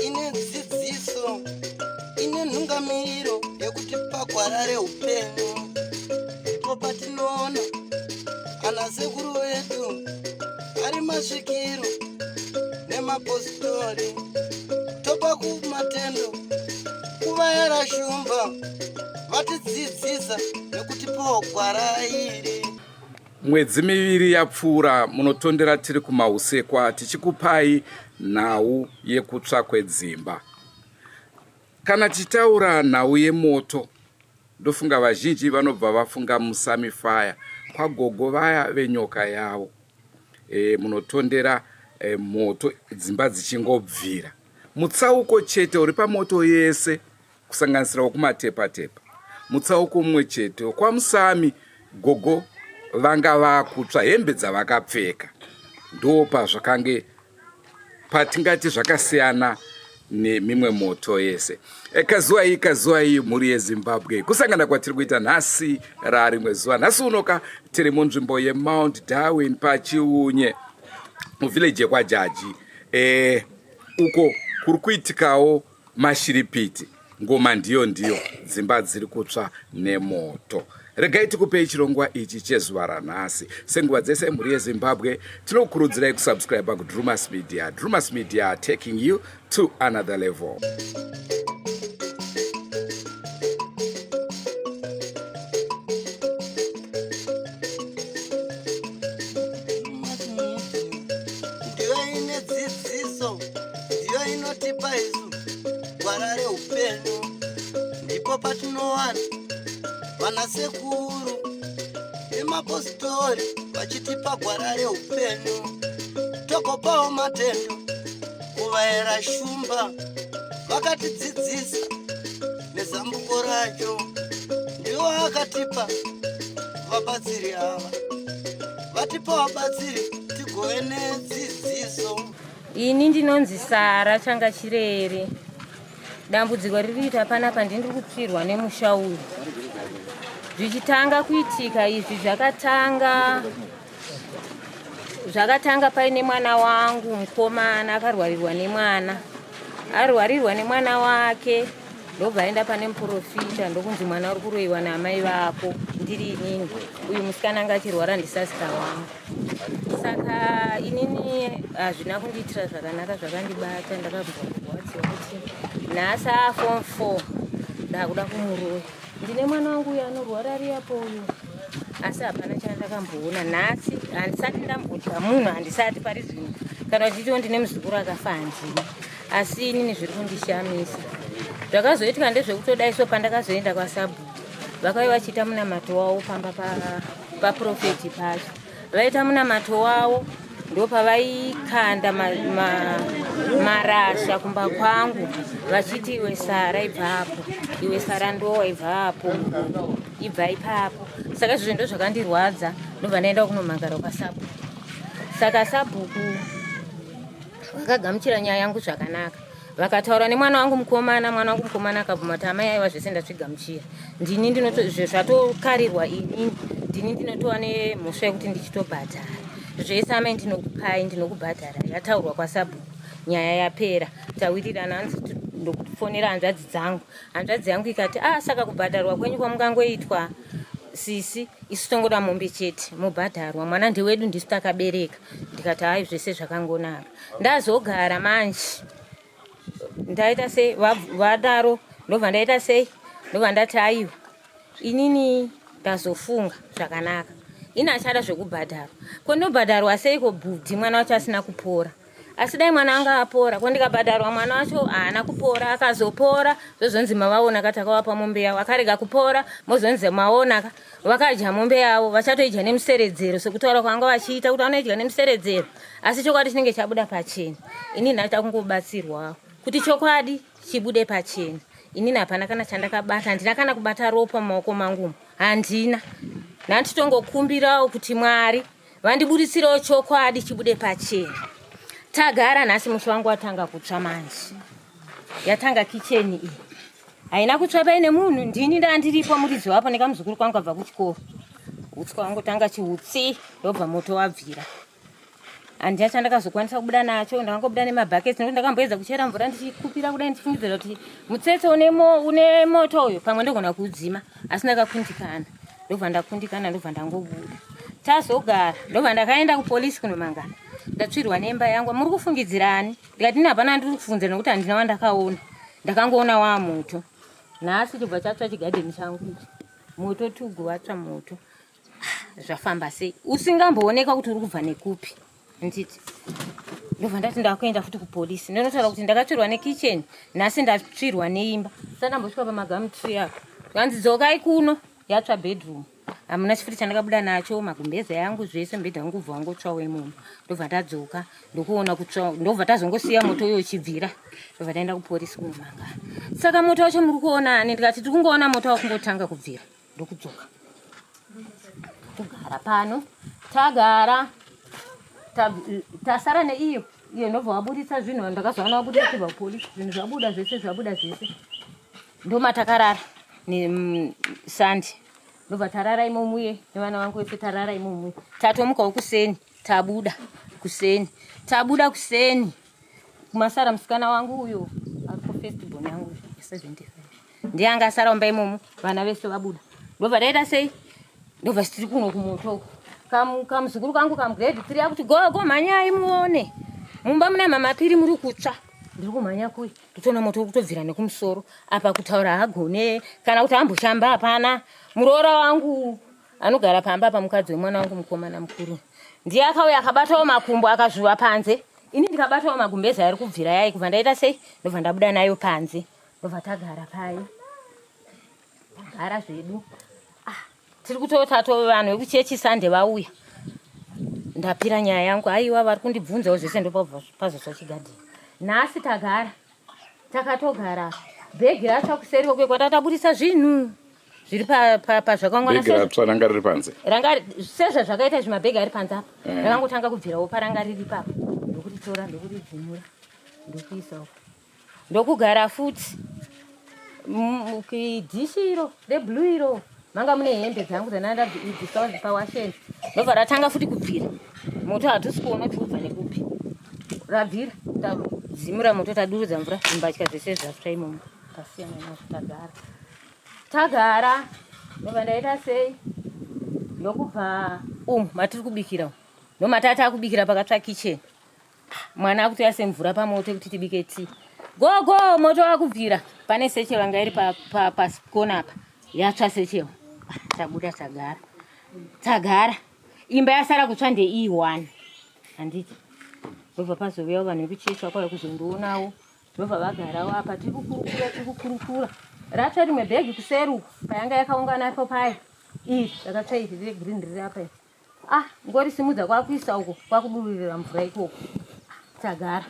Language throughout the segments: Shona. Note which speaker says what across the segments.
Speaker 1: Ine dzidziso, ine nhungamiriro yekuti pagwara reupenyu ndipo patinoona ana sekuru vedu ari masvikiro nemapositori topa kumatendo kuvayara shumba vatidzidzisa nekutipawo gwara iri.
Speaker 2: Mwedzi miviri yapfuura munotondera tiri kumahusekwa tichikupai nhau yekutsva kwedzimba. Kana tichitaura nhau yemoto ndofunga vazhinji vanobva vafunga Musami Fire kwagogo vaya venyoka yavo. E, munotondera e, moto dzimba dzichingobvira. Mutsauko chete uri pamoto yese kusanganisira wekumatepatepa mutsauko mumwe chete wekwamusami gogo vanga vakutsva hembe dzavakapfeka ndopazvakange patingati zvakasiyana nemimwe moto yese e, kazuva iyi kazuva iyi mhuri yezimbabwe kusangana kwatiri kuita nhasi rarimwe zuva nhasi unoka tiri munzvimbo yemount darwin pachiunye muvhileji yekwajaji e, uko kuri kuitikawo Mashiripiti, ngoma ndiyo ndiyo, dzimba dziri kutsva nemoto. Regai tikupei chirongwa ichi chezuva ranhasi. Senguva dzese mhuri yeZimbabwe, tinokurudzirai kusubscribe kuDrumas Media. Drumas Media taking you to another level.
Speaker 1: Ndiyo inotipa isu gwara reupenyu, ndipo patinowana vanasekuru nemapositori vachitipa gwara reupenyu, tokopawo matendo kuvaera shumba vakatidzidzisa nezambuko racho, ndiwo akatipa vabatsiri ava, vatipa vabatsiri tigove nedzidziso.
Speaker 3: Ini ndinonzi Sara Changa Chirere. Dambudziko riri kuita panapa ndini kutsvirwa nemusha uyu. Zvichitanga kuitika izvi zvakatanga zvakatanga paine mwana wangu mukomana akarwarirwa nemwana arwarirwa nemwana wake ndobva aenda pane muprofita ndokunzi mwana uri kuroiwa naamai vako ndiri inini uyu musikana anga achirwara ndisasita wangu saka inini hazvina kundiitira zvakanaka zvakandibata ndakabva kurwadziwa kuti nhasi afom four ndakuda kumuroya ndine mwana wangu uyo anorwara ari apo uyo asi hapana chandakamboona nhasi handisati ndambodya munhu handisati pari zvino kana uchitiwo ndine muzukuru akafa handina asi inini zviri kundishamisa zvakazoitika ndezvekutodaiso pandakazoenda kwasabhuku vakauya vachiita munamato wavo pamba paprofeti pacho vaita munamato wavo ndopavaikanda marasha ma, ma kumba kwangu vachiti iwe sara ibvapo iwe sara ndowa ibvapo ibva ipapo saka izvozvo ndo zvakandirwadza ndobva ndaenda kunomhangara kwasabhuku saka sabhuku vakagamuchira nyaya yangu zvakanaka vakataura nemwana wangu mukomana mwana wangu mukomana akabvuma kuti amai aiwa zvese ndazvigamuchira ndini ndinotozvatokarirwa inini ndini ndinotova nemhosva yekuti ndichitobhadhara zvese amai ndinokupai ndinokubhadhara yataurwa kwasabhuku nyaya yapera tawirirana hanzi ndokufonera hanzvadzi dzangu hanzvadzi yangu ikati ah saka kubhadharwa kwenyu kwamungangoitwa sisi isu tongoda mombe chete mobhadharwa mwana ndewedu ndisu takabereka ndikati hayi zvese zvakangonaka ndazogara manje ndaita sei vadaro ndobva ndaita sei ndobva ndati aiwa inini ndazofunga zvakanaka ini achada zvekubhadharwa ko ndobhadharwa seiko bhudhi mwana wacho asina kupora asi dai mwana anga apora ko ndikabhadharwa mwana wacho haana kupora akazopora zvozonzi mavaona ka takavapa mombe yavo akarega kupora mozonzi maona ka vakadya mombe yavo vachatoidya nemuseredzero sekutaura kwanga vachiita kuti vanoidya nemuseredzero asi chokwadi chinenge chabuda pachena inini ndaita kungobatsirwawo kuti chokwadi chibude pachena inini hapana kana chandakabata handina kana kubata ropa mumaoko mangu handina ndanditongokumbirawo kuti mwari vandiburitsirawo chokwadi chibude pachena tagara nhasi musha wangu watanga kutsva manje yatanga kicheni iyi haina kutsva paine munhu ndini ndandiripo muridzi wapo nekamuzukuru kwangu kabva kuchikoro Utsi kwangotanga chiutsi ndobva moto wabvira. Handina chandakazokwanisa kubuda nacho, ndakangobuda nemabhaketi nekuti ndakamboedza kuchera mvura ndichikupira kudai ndichifungidzira kuti mutsetse une, mo, une moto uyu pamwe ndogona kuudzima, asi ndakakundikana. Ndobva ndakundikana, ndobva ndangobuda. Tazogara, ndobva ndakaenda kupolisi kunomangana. Ndatsvirwa nemba yangu, muri kufungidzirani? Ndikati ini hapana ndiri kufungidzira nekuti handina wandakaona, ndakangoona waamoto. Nhasi chibva chatsva chigadheni changu ichi, moto tugu watsva moto. Zvafamba sei usingambooneka kuti uri kubva nekupi nditi ndobva ndati ndakuenda futi kupolisi ndonotaura kuti ndakatsvirwa nekitchen nhasi ndatsvirwa neimba sa ndambosvika pamagamu tree apo zvanzi dzokai kuno yatsva bedroom hamuna chifuti chandakabuda nacho magumbeze yangu zvese mubhedha wangu ubva wangotsvawo imomo ndobva ndadzoka ndokuona kutsva ndobva tazongosiya moto uyo uchibvira ndobva taenda kupolisi kunomangana saka moto wacho muri kuona ani ndikati tiri kungoona moto wakungotanga kubvira ndokudzoka kugara pano tagara tasara neiyo iyo ndobva waburitsa zvinhu ndakazoona waburitsa kubva kupolisi zvinhu zvabuda zvese zvabuda zvese ndomatakarara nesandi ndobva tarara imomuye nevana vangu vese tarara imomuye tatomukawo kuseni tabuda kuseni tabuda kuseni kumasara musikana wangu uyo ari kufirst born yangu 75 ndiye anga asara mumba imomo vana vese vabuda ndobva taita sei ndobva tiri kuno kumoto kamuzukuru kangu kamugrade 3 akuti gogo mhanyai muone mumba muna mamapiri muri kutsva ndiri kumhanya kuyi ndotoona moto uri kutobvira nekumusoro apa kutaura hagone kana kuti amboshamba hapana muroora wangu anogara pamba apa mukadzi wemwana wangu mukomana mukuru ndiye akauya akabatawo makumbo akazvuva panze ini ndikabatawo magumbezi ari kubvira yai kubva ndaita sei ndobva ndabuda nayo panze ndobva tagara paye tagara zvedu ah, tiri kutotato vanhu vekuchechi sande vauya ndapira nyaya yangu aiwa vari kundibvunzawo zvese ndopazotsva chigadheni nhasi tagara takatogara bhegi ratsva kuseri kwekwe kwatataburitsa zvinhu zviri pazvakangwana
Speaker 2: ratsva ranga riri panze
Speaker 3: ranga sezvazvakaita izvi mabhegi ari panze apa eh. rakangotanga kubvirawo paranga riri papo ndokuritora ndokuridzimura ndokuisa uko ndokugara futi dhishi iro reblue iro manga mune hembe dzangu dzanandabvisa pawasheni ndobva ratanga futi kubvira moto hatusi kuona kuti ubva nekupi rabvira tadzimura moto tadurudza mvura zvimbatya zvese zvatsva imomo tasiyana nazvo tagara tagara ndobva ndaita sei ndokubva umu matiri kubikira umu ndomatata akubikira pakatsva kitchen mwana akutoya semvura pamoto kuti tibike tii gogo moto wakubvira pane seche vanga iri pasikona apa yatsva sechewa tabuda tagara tagara imba yasara kutsva ndeiyi one handiti ndobva pazouyawo vanhu vekuchechi vakauya kuzondionawo ndobva vagarawo apa tiri kukurukura tiri kukurukura ratsva rimwe bhegi kuseri uku payanga yakaungana po paya iri rakatsva iri regreen riri apa iri ah ngorisimudza kwakuisa uko kwakudururira mvura ikoko tagara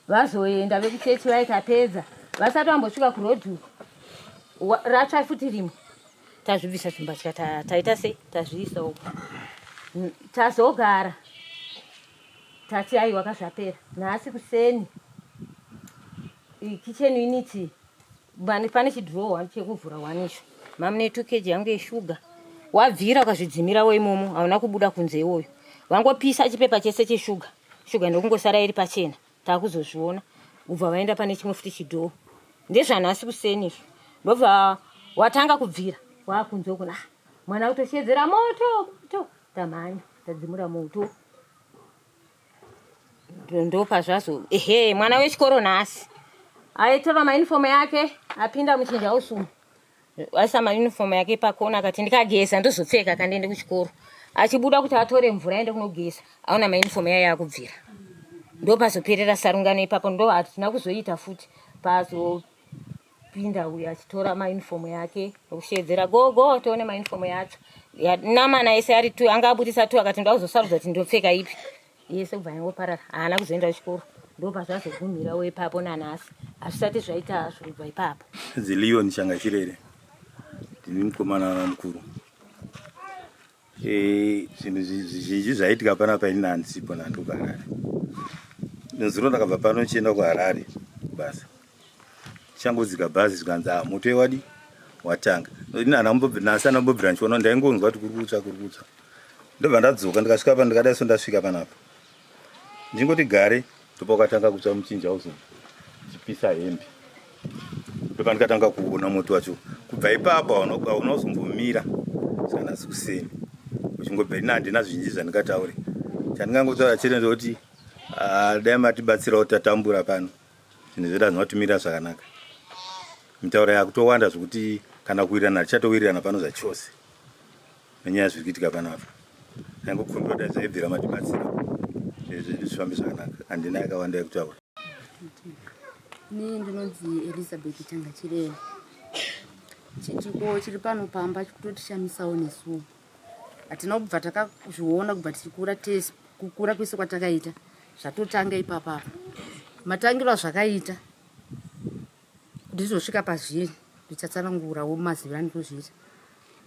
Speaker 3: vazoenda vekuchechi vaitapedza vasati vambosvika kurodhi uko ratsva futi rimwe tazvibvisa zvimbatya taita sei tazviisa uko tazogara tati aiwa kazvapera nhasi kuseni kitchen unit Pane chidhiro one chekuvhura one icho mamune 2 kg yangu yeshuga wabvira ukazvidzimirawo imomo hauna kubuda kunze iwoyo vangopisa chipepa chese cheshuga shuga ndokungosara iri pachena takuzozviona ubva vaenda pane chimwe futi chidhoo ndezvanhasi kuseni izvo ndobva watanga kubvira wakunze uko ah, mwana kutoshedzera moto moto tamhanya tadzimura moto ndopazvazo ehe mwana wechikoro nhasi aitora maunifomu yake apinda muchinja usumu aisa maunifomu yake pakona akati ndikageza ndozopfeka kandiende kuchikoro achibuda kuti atore mvura aende kunogeza aona maunifomu yaye akubvira ndopazoperera sarungano ipapo ndo hatina kuzoita futi pazopinda uyo achitora maunifomu yake nokusheedzera gogo tione maunifomu yacho namana ese ari tu anga abudisa tu akati ndakuzosarudza kuti ndopfeka ipi yese kubva yangoparara haana kuzoenda kuchikoro ndopazvazogumirawo ipapo nanhasi hazvisati zvaita hazvo kubva ipapo
Speaker 4: Leon Changachirere ndini mukomana mukuru Eh, zvinhu zvizhinji zvaitika panapa ini handisipo nandi kuharare nezuro ndakabva pano ndichienda kuharare kubasa tichangodzika bhazi zvikanzi ah, moto wadi watanga. Ini nhasi andambobvira ndichiona, ndaingonzwa kuti kuri kutsva, kuri kutsva. Ndobva ndadzoka ndikasvika pa ndikadai so ndasvika panapa. Ndingoti gare ndopakatanga kutsva muchinja uzo chipisa hembe. Ndopandikatanga kuona moto wacho. Kubva ipapo hauna kuzombomira saka nhasi kuseni. Uchingobva ini handina zvizhinji zvandingataure. Chandingangotaura chete ndekuti ah, dai matibatsirawo tatambura pano. Zvinhu zvedu hazvina kutimira zvakanaka. Mitauro yakutowanda zvekuti kana kuwirirana hatichatowirirana pano zvachose. Nenyaya zviri kuitika panapa. Ndangokumbira dai zvaibvira matibatsira. Zvinhu zvedu zvifambe zvakanaka. Handina yakawanda yekutaura.
Speaker 5: Ini ndinonzi Elizabeth Changachireva. Chiitiko chiri pano pamba chikutotichamisawo nesuwo. Hatina kubva takazviona kubva tichikura tese kukura kwese kwatakaita zvatotanga ipapa apa. Matangiro azvakaita kuti zvizosvika pazviri ndichatsanangurawo maziviro andinozviita.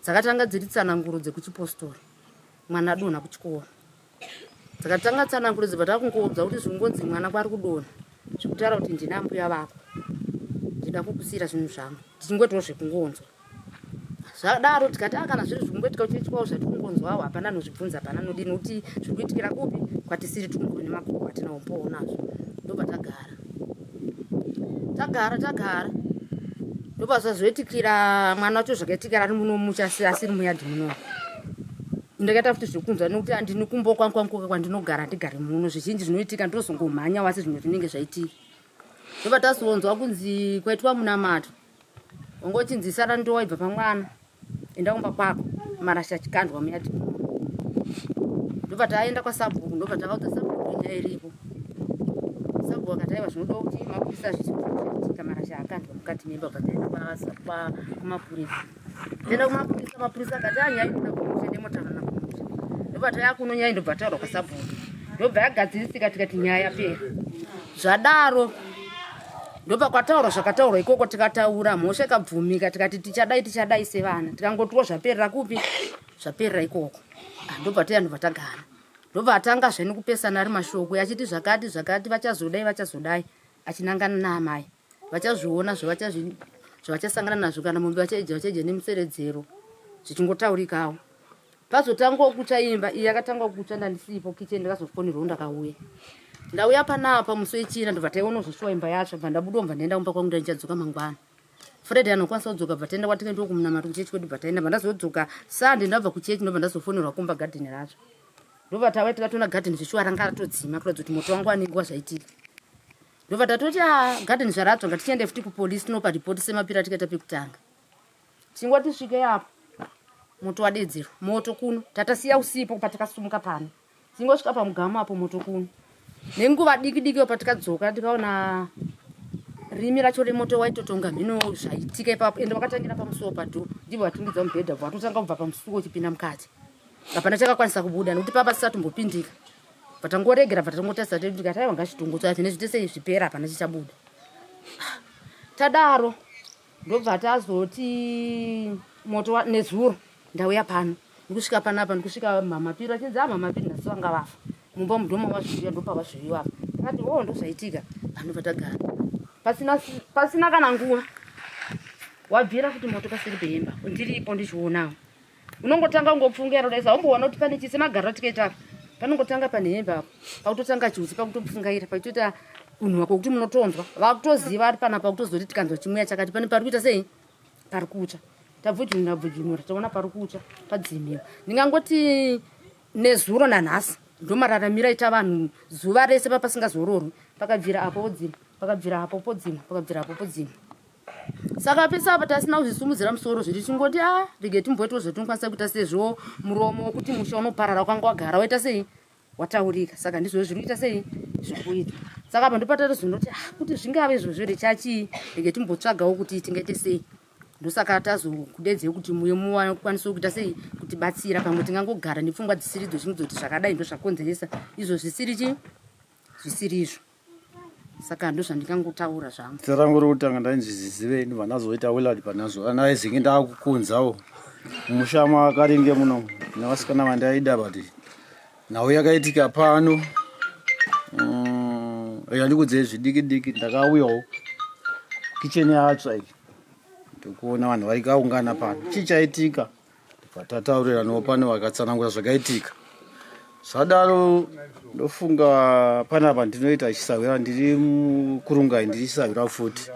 Speaker 5: Dzakatanga dziri tsananguro dzekuchipostori mwana adonha kuchikoro. Dzakatanga tsananguro dzibva takungoudza kuti zvingonzi mwana kwari kudonha zvekutaura kuti ndina ambuya vako ndida kukusiira zvinhu zvangu tichingoitawo zvekungonzwa zvadaro tikati ah, kana zviri zvikungoitika kuchityawo zvatikungonzwawo hapana anozvibvunza hapana anodini nokuti zviri kuitikira kupi kwatisiri tikunzwa nemakuhwa hatina umbowo nazvo ndobva tagara tagara tagara ndobva zvazoitikira mwana wacho zvakaitikira ari muno mucha asiri muyadhi muno ndakaita futi zvekunzwa nekuti andini kumbo kwangu kwangu kwandinogara handigari muno zvizhinji zvinoitika ndinozongomhanya wasi zvimwe zvinenge zvaitika ndobva tazonzwa kunzi kwaitwa munamato wanga uchinzi sara ndowa ibva pamwana enda kumba kwako marasha achikandwa muyadhi ndobva taenda kwasabhuku ndobva takaudza sabhuku nyaya iripo sabhuku akati aiwa zvinoda kuti mapurisa zvichiitika marasha akandwa mukati memba bva taenda kumapurisa taenda kumapurisa mapurisa akati anyaya ah, inoda kumusha ndemotaurana kumusha ndobva taya kuno nyaya ndobva taurwa kwasabhuku ndobva yagadzirisika tikati nyaya yapera zvadaro ndopakwataurwa zvakataurwa ikoko tikataura mhosva ikabvumika tikati tichadai tichadai sevana tikangotiwo zvaperera kupi zvaperera ikoko ah, ndobva taya ndobva tagara ndobva atanga zve nekupesana ari mashoko achiti zvakati zvakati vachazodai vachazodai achinangana naamai vachazviona zvavachasangana nazvo kana mombe vachaidya vachaidya nemuseredzero zvichingotaurikawo Pazotangawo kutsva imba iyi yakatanga kutsva ndandisipo kitchen ndakazofonerwa ndakauya ndauya panapa musi wechina ndobva taiona zvoshuwa imba yatsva bva ndabuda bva ndaenda kumba kwangu ndaichadzoka mangwana Fred anokwanisa kudzoka bva taenda kwatinge ndokumunamato kuchechi kwedu bva taenda bva ndazodzoka Sunday ndabva kuchechi ndobva ndazofonerwa kumba garden racho ndobva tauya tikatoona garden zveshuwa ranga ratodzima kuratidza kuti moto wangu wanenge wazvaitika ndobva tatoti ah garden zvaratsva ngatichiende futi kupolice tinopa report semapira tikaita pekutanga Tingoti svike apo moto wadedzerwa moto kuno tatasiya usipo patakasumuka pano tingosvika pamugamu apo moto kuno nenguva diki diki patikadzoka tikaona rimi racho remoto waitotonga mhino zvaitika ipapo ende wakatangira pamusuwo padho ndivo vatungidza mubhedha bva watotanga kubva pamusuwo uchipinda mukati hapana chakakwanisa kubuda nekuti papa sisatombopindika bvatangoregera bvatangotarisa tedu tikati aiwa ngazvitongotsva zvine zvitese zvipera hapana chichabuda tadaro Ndobva tazoti moto nezuro ndauya pano ndikusvika panapa ndikusvika mhamapiri vachinzi a mhamapiri nhasi vanga vafa mumba mudoma vazviuya ndopavazviuya apa takati o oh, ndozvaitika panobva tagara pasina pasina kana nguva wabvira futi moto pasiri peimba ndiripo ndichionawo unongotanga ungopfungira kudai saumboona kuti pane chii semagariro atikaita apa panongotanga pane hembe apo pakutotanga chiutsi pakutopfungaira paitoita kunhuwa kwokuti munotonzwa vakutoziva ari panapa kutozoti tikanzwa chimweya chakati pane pari kuita sei pari kutsva tabvujunura bvujunura taona pari kutsva padzimiwa ndingangoti nezuro nanhasi ndomararamiro aita vanhu zuva rese papasingazororwi pakabvira apo podzima pakabvira apo podzima pakabvira apo podzima saka pese apa tasina kuzvisumudzira musoro zviri chingoti a ah, rege timboitawo zvatinokwanisa kuita sezvo muromo wekuti musha unoparara wakanga wagara waita sei wataurika saka ndizvo zviri kuita sei zviri kuitwa saka apa ndopatatozonoti ah, kuti zvingave izvozvo here chachii rege timbotsvagawo kuti tingaite sei ndosaka tazokudedzei kuti muye muwakwanise kuita sei kutibatsira pamwe tingangogara nepfungwa dzisiridzo chinodzoti zvakadai ndozvakonzeresa izvo zvisiri chi zvisiri izvo saka ndozvandingangotaura zvangu
Speaker 6: zita rangu rokutanga ndainzi zizivei ndobva ndazoita willard panazvo andaizinge ndakukunzawo mumusha makaringe muno nevasikana vandaida but nhau yakaitika pano mm, rega ndikudzei zvidiki diki ndakauyawo kicheni yatsva iyi Ndikuona vanhu varikaungana pano. Chii chaitika? Ndibva tatauriranawo pano vakatsanangura zvakaitika. Zvadaro ndofunga panapa ndinoita chisahwira ndiri mukurungai ndiri chisahwira futi.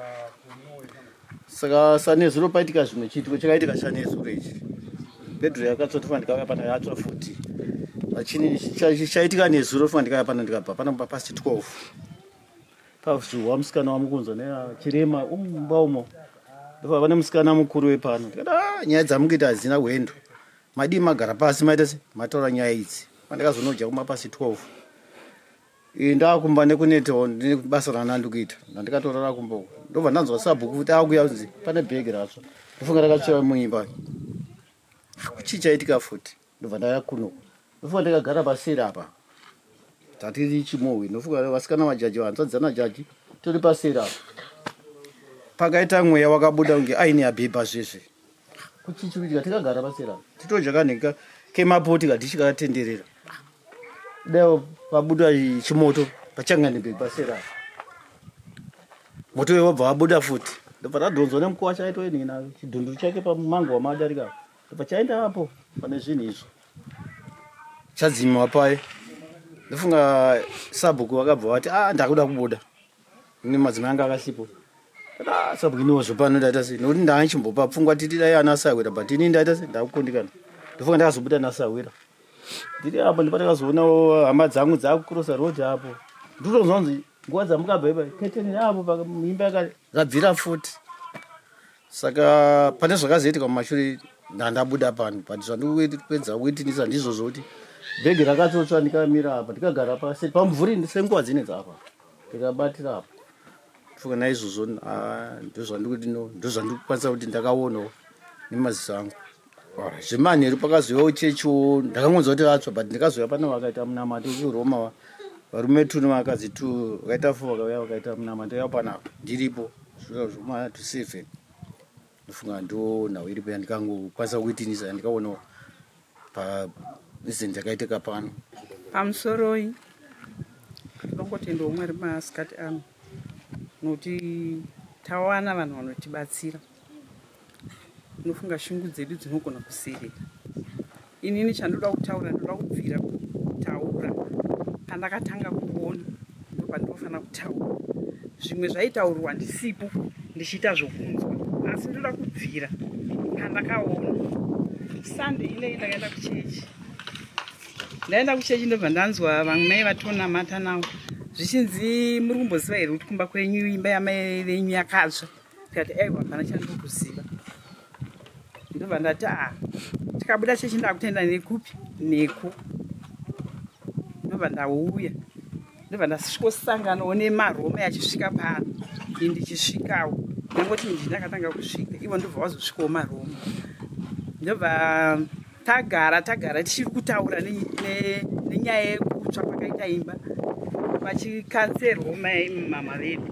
Speaker 6: Saka sanezuro paitika zvimwe chiitiko chakaitika chanezuro ichi. Pedro yakatsva tofanira ndikauya pano yatsva futi. Chini chaitika nezuro tofanira ndikauya pano ndikabva pano past 12. Pazuwa musikana wamukunzwa nechirema umba umo. Ndofa pane musikana mukuru wepano. Ndikati ah nyaya dzamukuita hadzina hwendo. Madii magara pasi maita se mataura nyaya idzi. Pandakazonodya kuma pasi 12. Iyi ndakumba nekunetawo ndine basa rana ndikuita. Ndandikatorara kumba uko. Ndobva ndanzwa sabhuku kuti akuya kunzi pane bhegi ratsva. Ndofunga rakatsvira muimba. Chii chaitika futi? Ndobva ndaya kuno. Ndofunga ndakagara paseri apa. Tatiri chimohwe. Ndofunga vasikana vajaji hanzvadzi dzana jaji tori paseri apa. Pakaita mweya wakabuda kunge aine abhebha zvezve. Kuchichikuitika tikagara paseri apa. Titodya kanhika kemapoti kadhishi kakatenderera. Dai pabuda chimoto pachanganibhe paseri apa. Moto uyo wabva wabuda futi. Ndobva tadhonzwa nemukuwasha aitoenina chidhunduru chake pamumango wamadarika. Ndobva chaenda apo pane zvinhu izvo. Chadzimiwa paye. Ndofunga sabhuku vakabva vati ah ndakuda kubuda. Ini madzimai anga akasipo. Ah sabhuku iniwo zvopano ndaita sei nokuti ndaanchimbopa pfungwa titi dai ana sahwira but ini ndaita sei ndakukundikana. Ndofunga ndakazobuda nasahwira. Ndiri apo ndopandakazoonawo hama dzangu dzakucrossa road apo. Ndinotonzwa kunzi nguva dzamukabva ipa keteni apo imba yakabvira futi. Saka pane zvakazoitika mumashure ndandabuda pano but zvandikuedza kuitinisa ndizvozvo kuti bhegi rakatsotsva ndikamira apa ndikagara pasi pamumvuri senguva dzine dzapa ndikabatira apa fuka naizvozvo ah, ndozvandikuti no ndozvandikukwanisa kuti ndakaonawo nemaziso angu zvemanheru pakazouyawo chechiwo ndakangonzwa kuti vatsva but ndikazouya pano vakaita munamato wekuroma varume two nevakadzi two vakaita four vakauya vakaita munamato yavo panapa ndiripo zviro zvoma to seven ndofunga ndo nhau iripo yandikangokwanisa kuitinisa yandikaonawo paincident yakaitika pano.
Speaker 7: Pamusoroi tinongotendawo Mwari masikati ano nokuti tawana vanhu vanotibatsira. Ndinofunga shungu dzedu dzinogona kuserera. Inini chandoda kutaura ndoda kubvira kutaura pandakatanga kuona ndopandinofanira kutaura. Zvimwe zvaitaurwa ndisipo ndichiita zvokunzwa asi ndoda kubvira pandakaona. Sunday inei ndakaenda kuchechi. Ndaenda kuchechi ndobva ndanzwa vamwe mai vatonamata navo zvichinzi muri kumboziva here kuti kumba kwenyu imba yamai venyu yakatsva. Ndikati aiwa hapana chandiri kuziva. Ndobva ndati ah tikabuda chechi ndakutenda nekupi neku. Ndobva ndauya. Ndobva ndasvikosanganawo nemarome achisvika pano. Ini ndichisvikawo. Ndangoti ndini ndakatanga kusvika ivo ndobva vazosvikawo marome. Ndobva Tagara tagara tichiri kutaura nenyaya yekutsva kwakaita imba vachikanserwa mai mama vedu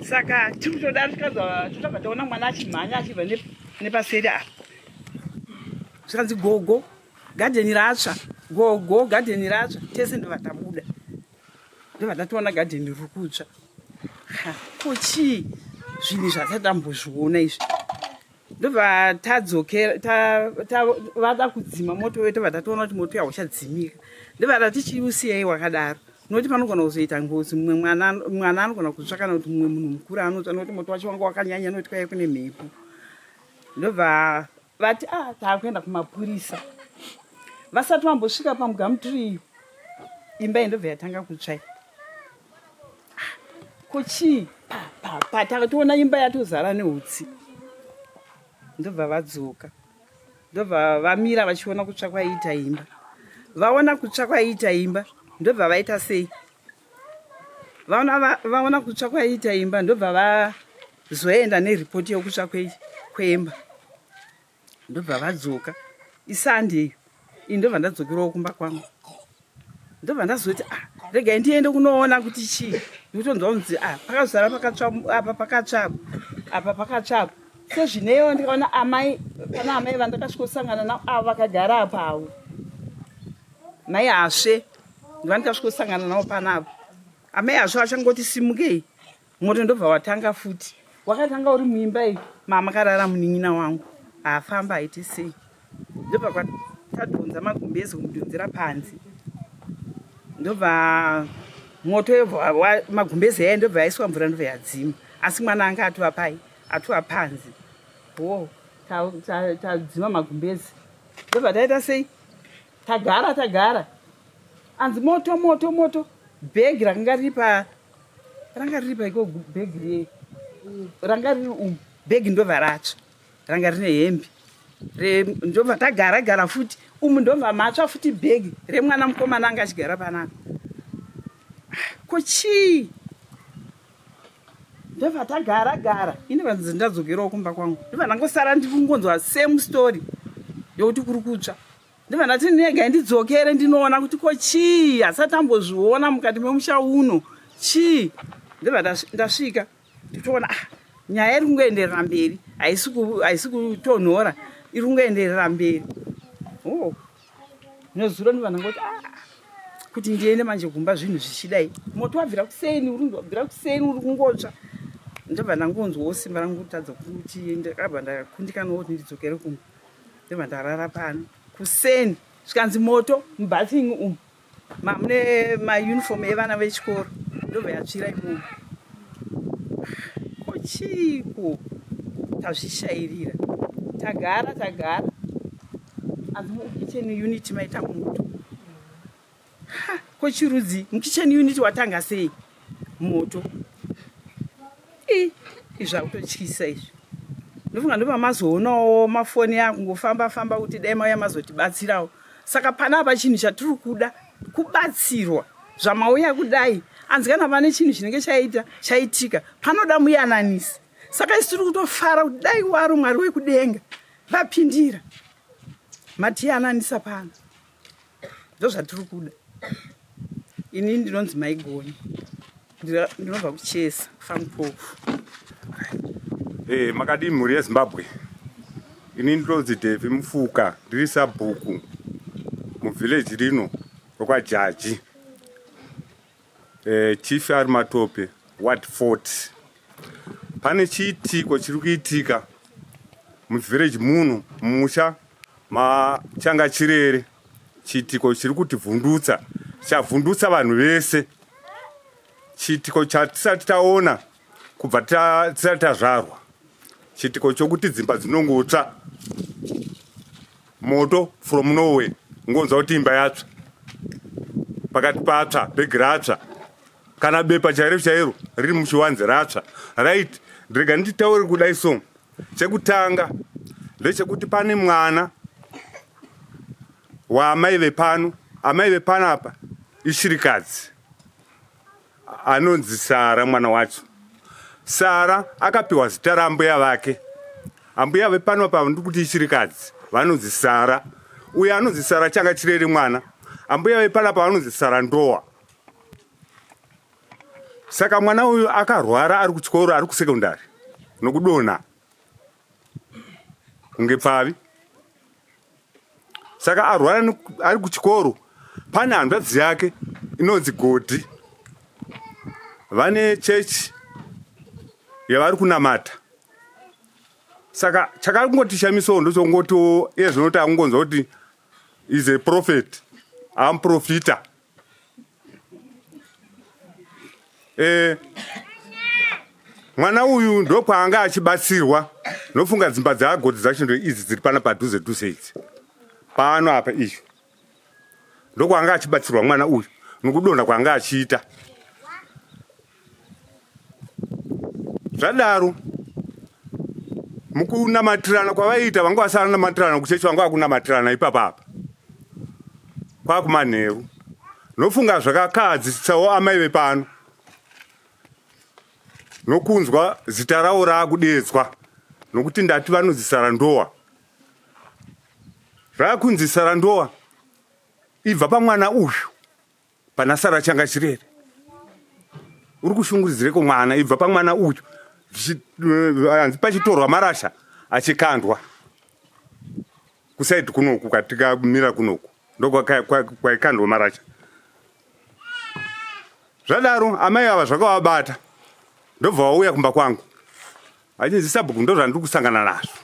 Speaker 7: saka tiri kutodaro tikanzwa totobva taona mwana achimhanya achibva nepaseri apa zvikanzi gogo gadheni ratsva gogo gadheni ratsva tese ndobva tabuda ndobva tatoona gadheni riri kutsva ko chii zvinhu zvatatambozviona izvi ndobva tadzokera vada kudzima moto wedu tobva tatoona kuti moto yauchadzimika ndobva tati chiusiyai wakadaro nokuti panogona kuzoita ngozi mumwe mwana anogona kutsva kana kuti mumwe munhu mukuru anotsva nokuti moto wacho wanga wakanyanya nokuti kwaive kune mhepo ndobva vati a ah, taakuenda kumapurisa vasati vambosvika pamugamutiri imba indobva yatanga kutsvai ah, ko chii pa takatoona imba yatozara neutsi ndobva vadzoka ndobva vamira vachiona kutsva kwaiita imba vaona kutsva kwaiita imba ndobva vaita sei vaona vaona kutsva kwaiita imba ndobva vazoenda neripoti yokutsva kweimba ndobva vadzoka isunday iyo ini ndobva ndadzokerawo kumba kwangu ndobva ndazoti ah regai ndiende kunoona kuti chii ndikutonzwa kunzi ah pakazara pakatsva apa pakatsva apa pakatsva apa sezvineyo ndikaona amai pana amai vandakasvikosangana navo avo vakagara apa avo mai hasve ndivandikasvikosangana navo panavo amai hasve vachangoti simukei moto ndobva watanga futi. Wakatanga uri muimba iyi mamakarara munin'ina wangu haafamba haiti sei ndobva tadhonza magumbezi kumudhonzera panze ndobva moto yobva magumbezi aya ndobva yaiswa mvura ndobva yadzima asi mwana anga atova pai atova panze ho tadzima magumbezi ndobva taita sei tagara tagara anzi moto moto moto bhegi rakanga riri pa ranga riri paiko bhegi riye ranga riri umu bhegi ndobva ratsva ranga rine hembe ndobva tagara gara futi umu ndobva matsva futi bhegi remwana mukomana anga achigara panapa ko chii ndobva tagara gara ini vanzi ndadzokerawo kumba kwangu ndobva ndangosara ndikungonzwa same story yokuti kuri kutsva ndobva ndati negai ndidzokere ndinoona kuti ko chii hasati ambozviona mukati memusha uno chii ndobva ndasvika nditoona ah, nyaya iri kungoenderera mberi haisi kutonhora iri kungoenderera mberi oh. Nezuro ndobva ndangoti ah, kuti ndiende manje kumba zvinhu zvichidai moto wabvira kuseni uri wabvira kuseni uri kungotsva ndobva ndangonzwawo simba rangu kutadza kuti ndakabva ndakundikanawo kuti ndidzokere kumba ndobva ndarara pano kuseni zvikanzi moto mubathing umu mamune mauniform evana vechikoro ndobva yatsvira imomo ko chiiko tazvishairira tagara tagara anzi mukitchen unit maita moto ko chirudzi mukitchen unit watanga sei moto i izvi akutotyisa izvi ndofunga ndopamazoonawo mafoni akungofamba famba kuti dai mauya mazotibatsirawo saka panapa chinhu chatiri kuda kubatsirwa zvamauya kudai anzi kana pane chinhu chinenge chaita chaitika panoda muyananisi saka isu tiri kutofara kuti dai waro mwari wekudenga vapindira matiyananisa pano ndozvatiri kuda ini ndinonzi maigoni ndinobva kuchesa fampofu
Speaker 8: hey, eh, makadii mhuri yezimbabwe ini ndinonzi devi mufuka ndiri sabhuku muvhileji rino rokwajaji eh, chief ari matope ward 40 pane chiitiko chiri kuitika muvhileji muno mumusha machanga chirere chiitiko chiri kutivhundutsa chavhundutsa vanhu vese chiitiko chatisati taona kubva tisati tazvarwa chiitiko chokuti dzimba dzinongotsva moto from norway ngonzwa kuti imba yatsva pakati patsva bhegi ratsva kana bepa chairo chairo riri muchiwanze ratsva right ndirega nditaure kudai so Chekutanga ndechekuti pane mwana waamai vepano, amai vepano apa ishirikadzi anonzi Sara mwana wacho. Sara akapiwa zita raambuya vake. Ambuya vepano apa ndikuti ishirikadzi vanonzi Sara. Uyo anonzi Sara changa chirere mwana. Ambuya vepano apa vanonzi Sara Ndowa. Saka mwana uyu akarwara ari kuchikoro ari kusekondari nokudonha kunge pfavi. Saka arwara ari kuchikoro pane hanzvadzi yake inonzi Godhi. Vane chechi yavari kunamata. Saka chakangotishamisawo ndochongotiwo iye zvinoti akungonzwa kuti is a prophet amuprofita Eh, mwana uyu ndokwaanga achibatsirwa nofunga dzimba dzaagoti dzacho ndo idzi dziri pana padhuze dhuze idzi pano apa izvo ndokwaanga achibatsirwa mwana uyu nokudonha kwaanga achiita zvadaro mukunamatirana kwavaiita vanga vasanamatirana kuchechi vanga vakunamatirana ipapa apa kwakumanheru nofunga zvakakahadzisisawo amai vepano nokunzwa zita ravo raakudeedzwa nokuti ndati vanonzi sarandowa raakunzi sarandowa ibva pamwana uyu pana sara changa chirere uri kushungurudzireko mwana ibva pamwana uyu hanzi pachitorwa marasha achikandwa kusaidi kunoku kwatikamira kunoku ndokwaikandwa marasha zvadaro amai ava zvakavabata ndobva vauya kumba kwangu Achinzi sabhuku ndo zvandiri kusangana nazvo.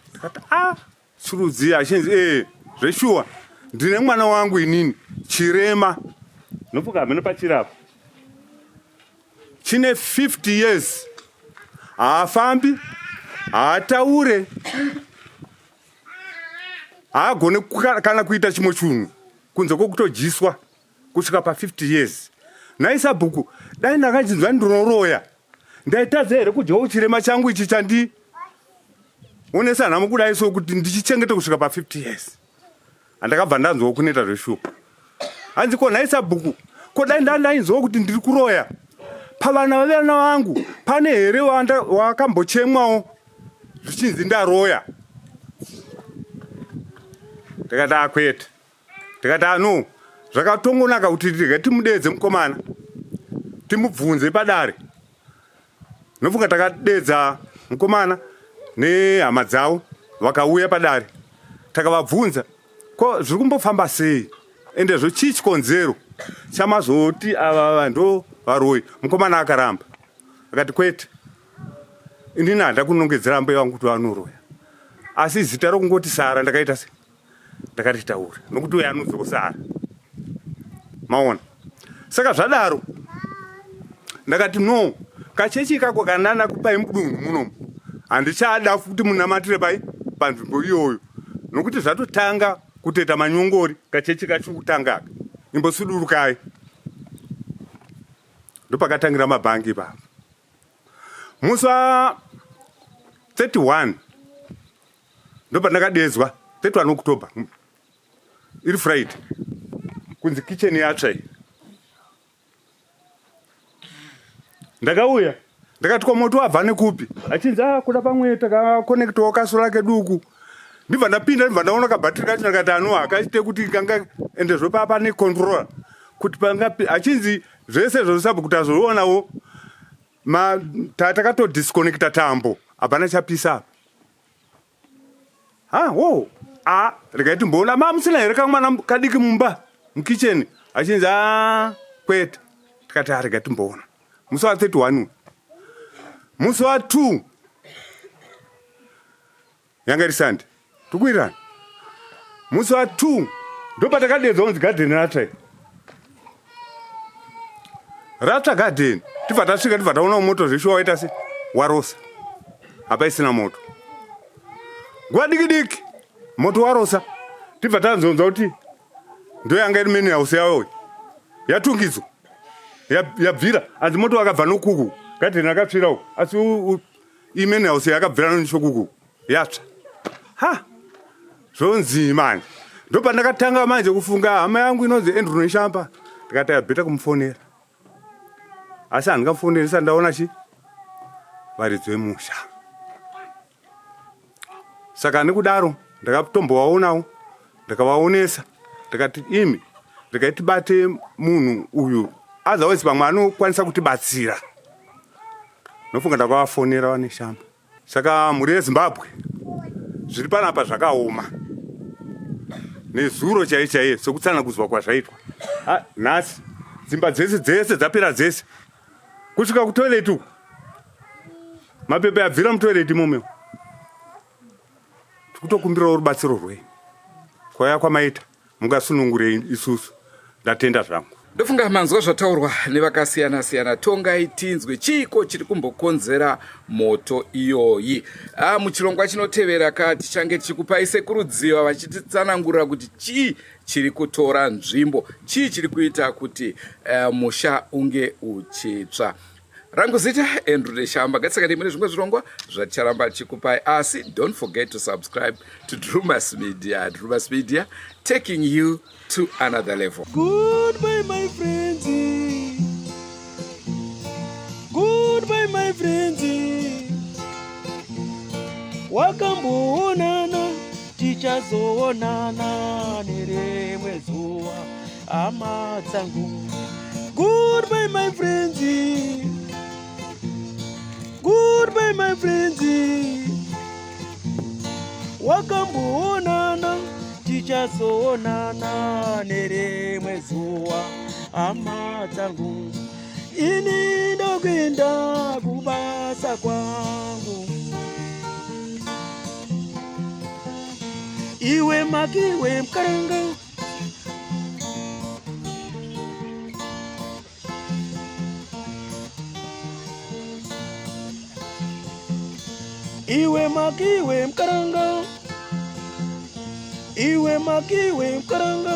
Speaker 8: Ndikati a ah, chirudzi achinzi ee eh, zveshuwa ndine mwana wangu inini chirema nofuka hameno pachirapo chine 50 years haafambi haataure haagone kana kuita chimwe chunhu kunze kwokutodyiswa kusvika pa 50 years nhai sabhuku dai ndakachinzwa ndinoroya ndaitadza here kudyawo chirema changu ichi chandi onesa nhamo kudai so kuti ndichichengete kusvika pa 50 years andakabva ndanzwawo kuneta zveshuwa hanzi ko nhai sabhuku ko dai ndandainzwawo kuti ndiri kuroya pavana vevana vangu pane here wakambochemwawo zvichinzi ndaroya ndikati akwete ndikati ano zvakatongonaka kuti rega timudeedze mukomana timubvunze padare nofunga takadeedza mukomana nehama dzavo vakauya padare takavabvunza ko zviri kumbofamba sei ende zvo chii chikonzero chamazoti ava ndo varoyi mukomana akaramba akati kwete inini handakunongedzera mbuya vangu kuti vanoroya asi zita rokungoti sara ndakaita sei ndakati taura nokuti uyo anodzosa maona saka zvadaro ndakati no kachechi ikako kanana kupai mudunhu munomu handichada kuti munamatire pai panzvimbo iyoyo nokuti zvatotanga kutoita manyongori kachechi kachiri kutanga aka imbosudurukai ndopakatangira mabhangi ipapo musi wa 31 ndopandakadeedzwa 31 October iri Friday kunzi kitchen yatsva iyi ndakauya ndakati ko moto wabva nekupi achinzi ah kuda pamwe takakonektawo kasola keduku ndibva ndapinda ndibva ndaona kabhatiri kacho ndakati ano hakaite kuti kanga ende zvopa pane controller kuti panga achinzi zvese zvosabva kuti azvoonawo ma takatodisconnecta tambo hapana chapisa apa ha wo a regai timboona ma musina here kamwana kadiki mumba mukitchen achinzi a kwete tikati a regai timboona musi wa 31 musi wa 2 yanga iri sunday tikuwirirana musi wa 2 ndopatakadedzwa kunzi gadheni ratsva ratsva gadheni tibva tasvika tibva taona moto zveshuwa waita se warosa hapaisina moto nguva diki diki moto warosa tibva tanzonzwa kuti ndoyanga iri menu house yayo yatungidzwa yabvira anzi moto wakabva nokuku gadheni rakatsvira uku asi imene house yakabvira nochokuku yatsva ha zvonzii manje ndopandakatanga manje kufunga hama yangu inonzi Andrew Neshamba ndikati abheta kumufonera asi handingamufoneri sati ndaona chi varidzi vemusha saka nekudaro ndakatombovaonawo ndakavaonesa ndikati imi regai tibate munhu uyu otherwise pamwe anokwanisa kutibatsira nofunga ndakavafonera vaneshamba Saka mhuri yeZimbabwe zviri panapa zvakaoma nezuro chaiye chaiye sekutsanangudzwa kwazvaitwa nhasi dzimba dzese dzese dzapera dzese kusvika kutoilet uku mapepa yabvira mutoilet imomo tikutokumbirawo rubatsiro rwenyu kwaya kwamaita mungasunungure isusu ndatenda zvangu.
Speaker 2: Ndofunga manzwa zvataurwa nevakasiyana siyana. Tongai tinzwe chiiko chiri kumbokonzera moto iyoyi. Ah, muchirongwa chinotevera ka tichange tichikupai sekuru Dziva vachititsanangurira kuti chii chiri kutora nzvimbo, chii chiri kuita kuti uh, musha unge uchitsva. Rangu zita Andrew Neshamba. Ngatisangane mune zvimwe zvirongwa zvaticharamba tichikupai, asi don't forget to subscribe to Drumas Media. Drumas Media taking you to another level.
Speaker 9: Goodbye my friends. Goodbye my friends. Wakamboonana tichazoonana nerimwe zuva hama dzangu. Goodbye my friends. Goodbye my friends. Wakamboonana tichazoonana nerimwe zuva hama dzangu. Ini ndokuenda kubasa kwangu. Iwe makiwe mkaranga. Iwe makiwe mkaranga. Iwe makiwe mkaranga.